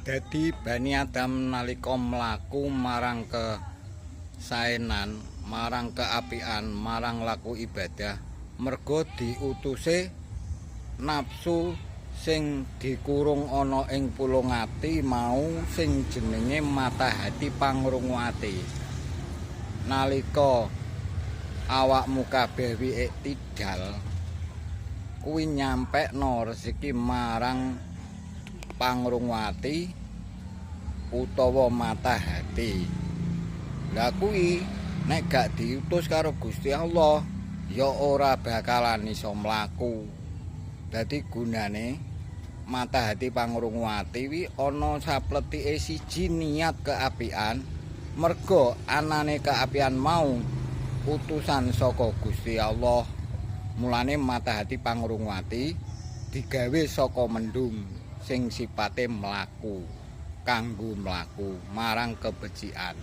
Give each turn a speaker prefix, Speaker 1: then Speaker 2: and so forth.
Speaker 1: Dadi Bani Adam nalika mlaku marang kesaenan, marang keapian, marang laku ibadah, merga diutuse nafsu sing dikurung ana ing pulung ati mau sing jenenge mata hati pangrungu ati. Nalika awakmu kabeh wi iktidal kuwi nyampekno rezeki marang pangrungu ati utawa mata hati. Lah kuwi nek gak diutus karo Gusti Allah ya ora bakalan iso mlaku. Dadi gunane mata hati pangrungu ati wi ana sapletike siji niat keapian, merga anane keapian mau utusan saka Gusti Allah. Mulane mata hati pangrungu ati digawe saka mendung sing sipate mlaku kanggo mlaku marang kebecikan.